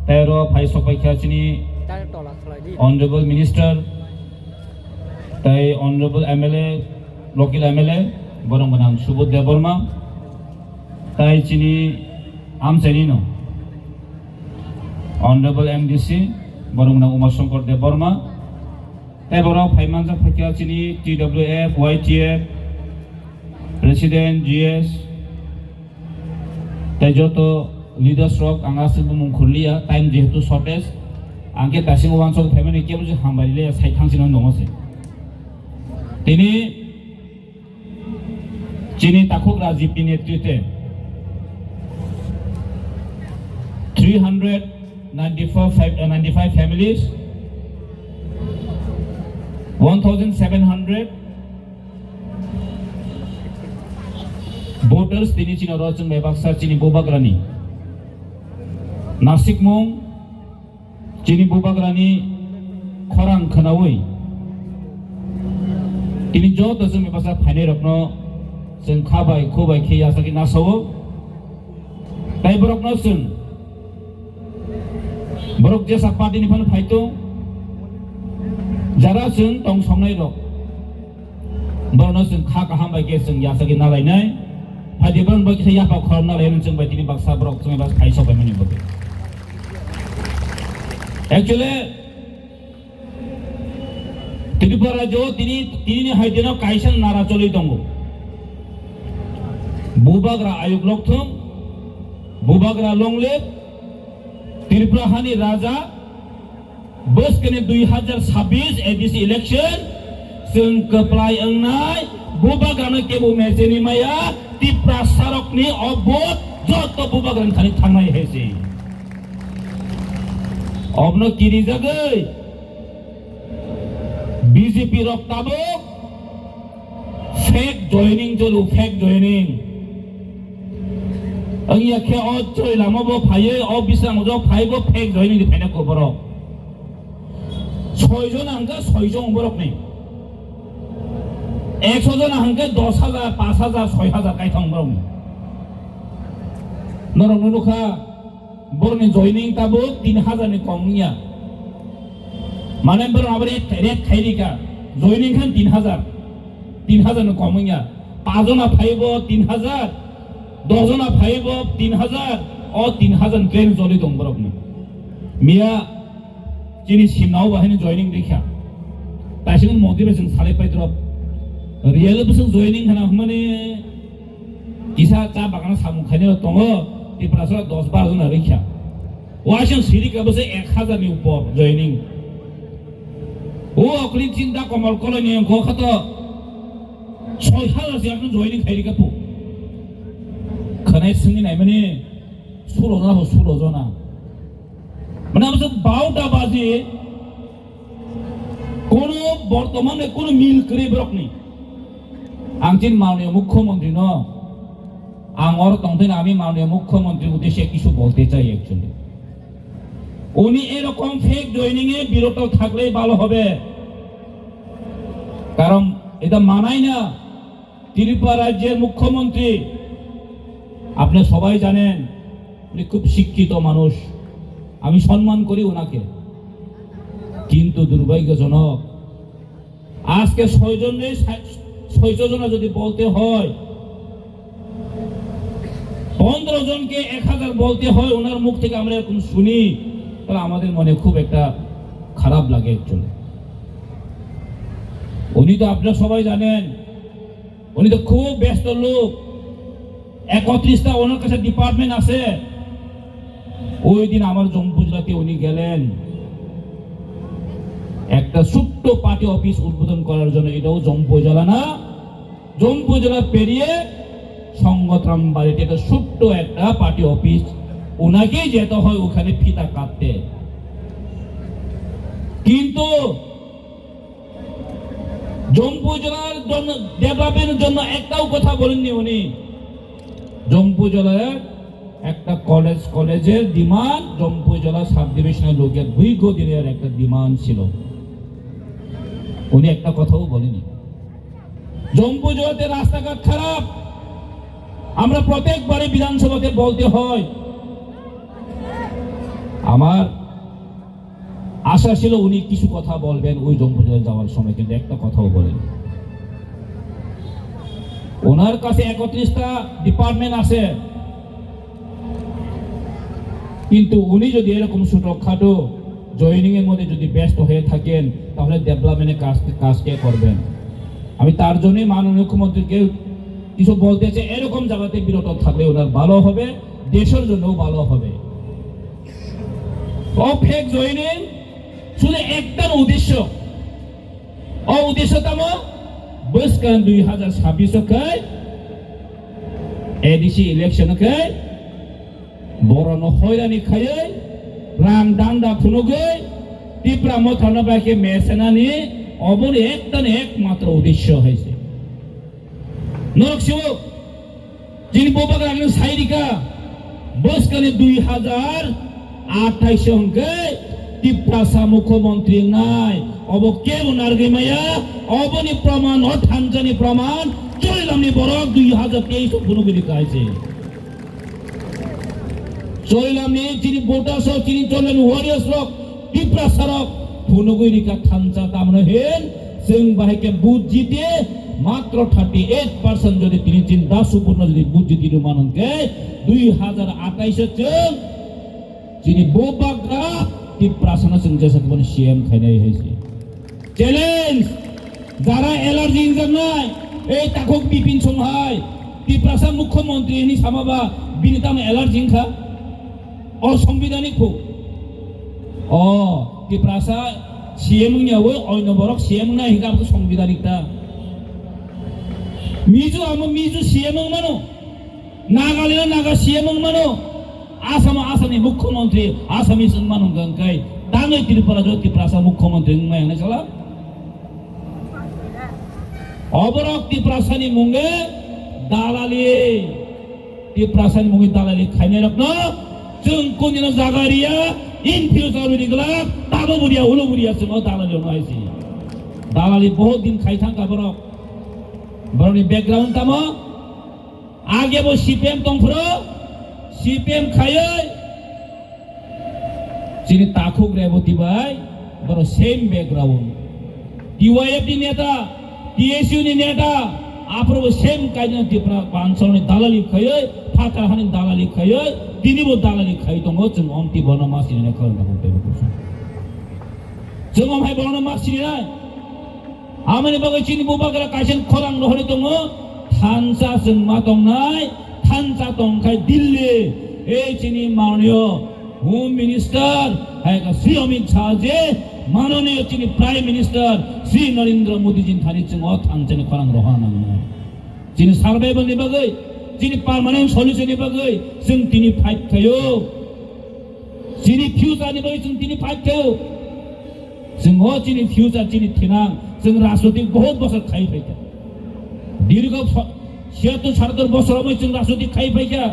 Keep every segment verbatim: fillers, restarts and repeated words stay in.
Tei oro phai sok pai kha chini Honorable Minister tei Honorable M L A, local M L A, borok gwnang Subodh Debbarma, tei chini amchaini no Honorable M D C, borok gwnang Uma Shankar Debbarma, tei borok phai manjak phaikha chini T W F, Y T F, President, G S, tei joto leaders rok ang aswk bumung khurliya, time jehetu shortage, ang khe dasingo uansuk phaimani kebo je hambai liya, sai thang sino nongo se. Tini chini takhuk Rajib ni netritwe three hundred ninety-four, five, uh, ninety-five families, one thousand seven hundred voters tini chini oro chwng bai baksa chini bubagrani nasikmung, chini bubagrani khorang khwnaui tini joto chwng bai baksa phainai rokno chwng kha bai khu bai khe yasakhe nasao. Tei borokno chwng, borok jesa party ni phano phai tong, jara chwng tong somnai rok, borokno chwng kha kaham bai khe chwng yasakhe nalainai, phaidi borok bai khe yapha khorop nalainai chwng bai tini baksa borok chwng bai phai sok bai mani bo. Actually, Tripura rajyo tini, tini ni hai dino kaisa nara choli tongo. Bubagra ayuk lokthung, bubagra longlip, Tripura hani raja, bwskani dui hazar sabbish A D C election, chwng kwplai wngnai, bubagrano kebo mecheni maya, Tiprasa rokni o vote joto bubagrani thani thangnai hai se. Obno kirijagwi, B J P rok tabuk fake joining cholo, fake joining. Wngya khe o choi lama bo phaiwi, o bisrango jo phai bo fake joining ni phaina ko borok. Soi jona hwnkhe soi jon borok ni. Ekso jona hwnkhe dos hajar, paanch hajar, soi hajar kai thang borok ni. Norok nukha. Borokni joining tabuk tin hajar ni kom wngya. Mane borok abo rate, rate khai rika. Joining khan tin hajar. Tin hajar ni kom wngya. Paanch jona phaibo tin hajar. Dos jona phaibo tin hajar. O tin hajar ni train choli tong borokni. Miya chini simnao bahai ni joining rikha. Taising motivation salai pai drop. Real bwswk joining khana hwnmani Kisa cha bagano samung khainai rok tongo, Tiprasa dos bar jona rikha. Waisang sirika bwse ek hajar ni upor joining. O okri chinta komol koloi ni wngkha khato soi hajar se joining khai rika pu. Khanai swngwi naimani sulo jona ho sulo jona. Mane bwse bauta baji Kono bortomane kono mil kwrwi borokni. Ang chini মাননীয় মুখ্যমন্ত্রী no, ang oro tongthwina ami মাননীয় মুখ্যমন্ত্রী উদ্দেশ্যে কিছু বলতে চাই actually. উনি এরকম fake joining এ বিরত থাকলেই ভালো হবে, কারণ এটা মানায় না। ত্রিপুরা রাজ্যের মুখ্যমন্ত্রী, আপনি সবাই জানেন, উনি খুব শিক্ষিত মানুষ, আমি সম্মান করি ওনাকে, কিন্তু দুর্ভাগ্যজনক, আজকে ছয় জনরে সা-, ছয়শো জনা যদি বলতে হয়, পনেরো জনকে এক হাজার বলতে হয়, ওনার মুখ থেকে আমরা এরকম শুনি, তাহলে আমাদের মনে খুব একটা খারাপ লাগে একজন। উনি তো, আপনারা সবাই জানেন, উনি তো খুব ব্যস্ত লোক, একত্রিশটা ওনার কাছে ডিপার্টমেন্ট আছে। ওই দিন আমার জম্পুজলাতে উনি গেলেন একটা ছোট্ট পার্টি অফিস উদ্বোধন করার জন্য। এটাও জম্পুজলা না, জম্পুজলা পেরিয়ে সঙ্গতরাম বাড়িতে একটা ছোট্ট একটা পার্টি অফিস ওনাকেই যেতে হয় ওখানে ফিতা কাটতে। কিন্তু জম্পুজলার জন্য, ডেভেলপমেন্টের জন্য একটাও কথা বলেননি উনি। জম্পুজলার একটা কলেজ, কলেজের ডিমান্ড জম্পুজলা সাব ডিভিশনের লোকের দীর্ঘদিনের একটা ডিমান্ড ছিল, উনি একটা কথাও বলেনি। জম্পুজলাতে রাস্তাঘাট খারাপ, আমরা প্রত্যেকবারই বিধানসভাতে বলতে হয়। আমার আশা ছিল উনি কিছু কথা বলবেন ওই জঙ্গিপুরে যাওয়ার সময়, কিন্তু একটা কথাও বলেন। ওনার কাছে একত্রিশটা ডিপার্টমেন্ট আছে, কিন্তু উনি যদি এরকম ছোটখাটো জয়েনিং এর মধ্যে যদি ব্যস্ত হয়ে থাকেন, তাহলে ডেভেলপমেন্টের কাজ, কাজ কে করবেন? আমি তার জন্যই মাননীয় মুখ্যমন্ত্রীকে কিছু বলতে চাই, এরকম জায়গাতে বিরত থাকলে ওনার ভালো হবে, দেশের জন্যও ভালো হবে। ও ফেক জয়েনিং শুধু একটার উদ্দেশ্য, ও উদ্দেশ্য tamo, bwskang dui hazar sabbish o khai A D C election o khai borokno hoirani khaiwi, rang danda phunugwi, Tipra Mothano bai khe mesenani, oboni ektani ekmatro uddesyo hai se. Norok sio, chini bobagrani sairika, bwskani dui hazar athais hwnkhe Tiprasa mukhyamantri wngnai, obo kebo narwgwi maya, oboni proman, o thansani proman, Chorilamni borok dui hazar teis o phunugwi rika hai se. Chorilamni chini voters rok, chini Chorilamni warriors rok, Tiprasa rok phunugwi rika thansa, tamno hin chwng bahai khe vote jiti matro thirty eight percent, jodi tini chini Da Supurno jodi vote jiti rw mano hwnkhe dui hazar athais o chwng chini bubagra Tiprasano chwng jesa khe bono C M khainai hai se. Challenge! Jara allergy wngjaknai, ei takhuk Bipin Songhai, Tiprasa mukhyamantri hwnwi sama ba, bini tamo allergy wngkha? O songbidanik kho. O Tiprasa C M wngya bo, oino borok C M wngnai hwnkhe abo songbidanik ta. Mizo amo Mizo C M wngmano. Nagaland o Naga C M wngmano, Assam o Assam ni mukhyamantri Assamese wngmano hwnkha hwnkhe tangwi Tripura o Tiprasa mukhyamantri wngmaya hwnwi sala? Oborok Tiprasa ni munge dalali, Tiprasa ni munge dalali khainai rokno chwng kunino jaga riya, in future bini glak tabo buriya, ulo buriya chwng o dalali rokno hai se. Dalali bahut din khai thangkha borok. Borokni background tamo? Age bo C P M tongphuru, C P M khaiwi chini takhuk Reboti bai, boro same background. T Y F ni neta, T S U ni neta, aphuru bo same kaidino Tipra Council ni dalali khaiwi, phatar hani dalali khaiwi, tini bo dalali khai tongo, chwng omti bono ma sinina khaiwi tongo tei bo kusa. Chwng om hai bono ma sininai. Amoni bagwi chini bubagra kaisa khorang rohorwi tongo, thansa chwng ma tongnai, thansa tongkhai Delhi, ei chini mananiyo Home Minister, hai ka Shri Amit Shah je, mananiyo chini Prime Minister, Shri Narendra Modi jin thani chwng o thansani khorang rohor nangnai. Chini survival ni bagwi, chini permanent solution ni bagwi chwng tini fight khaio. Chini future ni bagwi chwng tini fight khaio. Chwng o chini future, chini thinang, chwng rajnotik bahut bosor khai phaikha. Dirgho pho-, chiyattor sattor bosor romwi chwng rajnotik khai phaikha.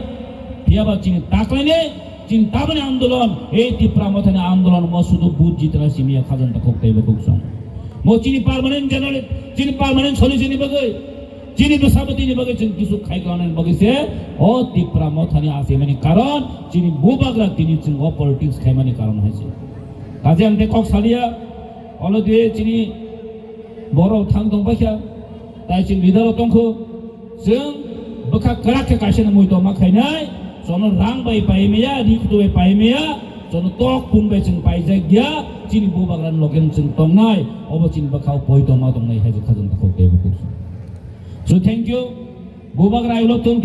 Phiyaba chini taklaini, chini tabani andolon, ei Tipra Mothani andolon mo sudu vote jitna simiya khajang takhuk teibo khuk song. Mo chini permanent general, chini permanent solution ni bagwi, chini bwsabwtwi ni bagwi chwng kisu khai klanani bagwi se o Tipra Mothani asimani karon, chini bubagra tini chwng o politics khaimani karon hai se. Kaje ang tei kok salia, olo de chini borok thang tong paikha, tai chini leader o tongkho, chwng bwkha kwrak khe kaisa no mui tongma khainai, chono rang bai pai maya, ri kutu bai pai maya, chono tok pun bai chwng paijak ya, chini bubagra ni loge chwng tongnai, obo chini bwkha o poi tongma tongnai hai je khajang takhuk tei bukhuk. So thank you, bubagra I love you.